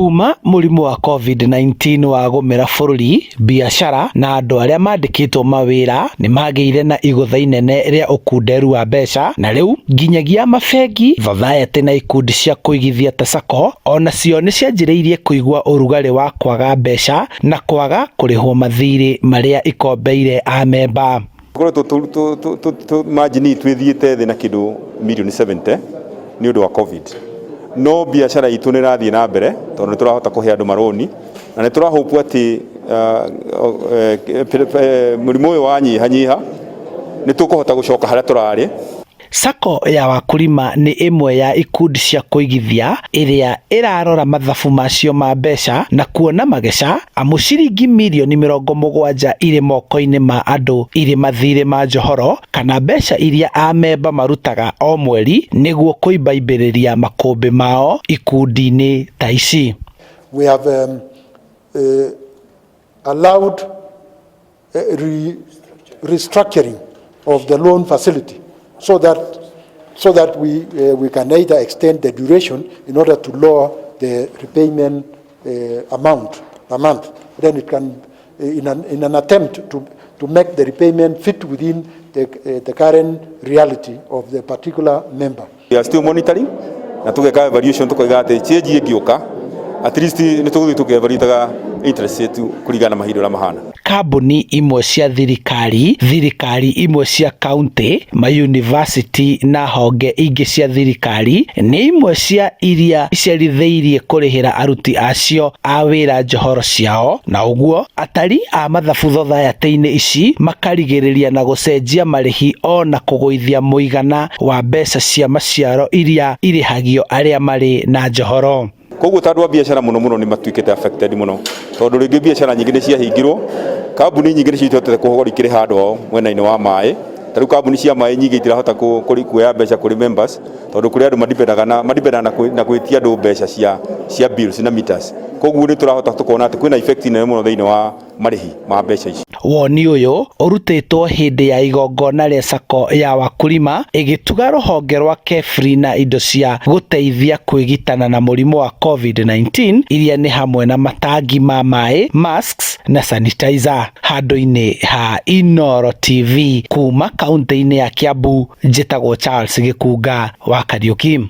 Kuma mũrimũ wa COVID-19 wagũmĩra bũrũri, biacara na andũ arĩa mandĩkĩtwo mawĩra nĩmagĩire na igũtha inene rĩa ũkunderu wa mbeca, na rĩu nginyagia mabengi, thothaitĩ na ikundi cia kũigithia ta SACCO onacio nĩcianjĩrĩirie kũigua ũrugarĩ wa kwaga mbeca na kwaga kũrĩhwo mathirĩ marĩa ikombeire amemba. Tũkoretwo margin itũ ĩthiĩte thĩ na kĩndũ mirioni 70 nĩ ũndũ wa COVID, no biacara itũ nĩ ĩrathiĩ na mbere tondũ nĩ tũrahota kũhe andũ marũni na nĩ tũrahope atĩ mũrimũ ũyũ wanyihanyiha nĩ tũkũhota gũcoka harĩa tũrarĩ. SACCO ya Wakulima nĩ ĩmwe ya ikundi cia kũigithia ĩrĩa ĩrarora mathabu macio ma mbeca na kuona mageca, amu ciringi mirioni 70 irĩ moko-inĩ ma andũ irĩ mathirĩ ma njohoro kana mbeca iria amemba marutaga o mweri nĩguo kũimbaimbĩrĩria makũmbĩ mao ikundi-inĩ ta ici. We have allowed restructuring of the loan facility so that we can either extend the duration in order to lower the repayment amount a month. Then it can, in an attempt to make the repayment fit within the current reality of the particular member. We are still monitoring na tũgeka evaluation, tũkoiga atĩ change ĩngĩũka, at least nĩ tũgũthiĩ tũkĩevaluataga interest yetu kũringana na mahinda ũrĩa mahana. Kambuni imwe cia thirikari, thirikari imwe cia kaunti, mayunivasĩtĩ na honge ingĩ cia thirikari nĩ imwe cia iria icerithĩirie kũrĩhĩra aruti acio a wĩra njohoro ciao, na ũguo atari a mathabu thothaitĩ-inĩ ici makarigĩrĩria na gũcenjia marĩhi ona kũgũithia mũigana wa mbeca cia maciaro iria irĩhagio arĩa marĩ na njohoro. Koguo ta andũ a biacara mũno mũno nĩ matuĩkĩte affected mũno, tondũ rĩngĩ biacara nyingĩ nĩ ciahingirwo, kambuni nyingĩ nĩ citihotete gũkorwo ikĩrĩha andũ ao mwena-inĩ wa maĩ. Ta rĩu kambuni cia maĩ nyingĩ itirahota kuoya mbeca kũrĩ members, tondũ kũrĩ andũ madipendaga na gwĩtia andũ mbeca cia bills na meters. Koguo nĩ tũrahota tũkona atĩ kwĩna effect nene mũno thĩinĩ wa marĩhi ma mbeca ici. Woni ũyũ ũrutĩtwo hĩndĩ ya igongona rĩa SACCO ya Wakulima ĩgĩtuga rũhonge rwa KEFRI na indo cia gũteithia kwĩgitana na mũrimũ wa COVID-19 iria nĩ hamwe na matangi ma maĩ, masks na sanitizer. Handũ-inĩ ha Inooro TV kuma kaunti-inĩ ya Kiambu, njĩtagwo Charles Gĩkunga wa Kariuki.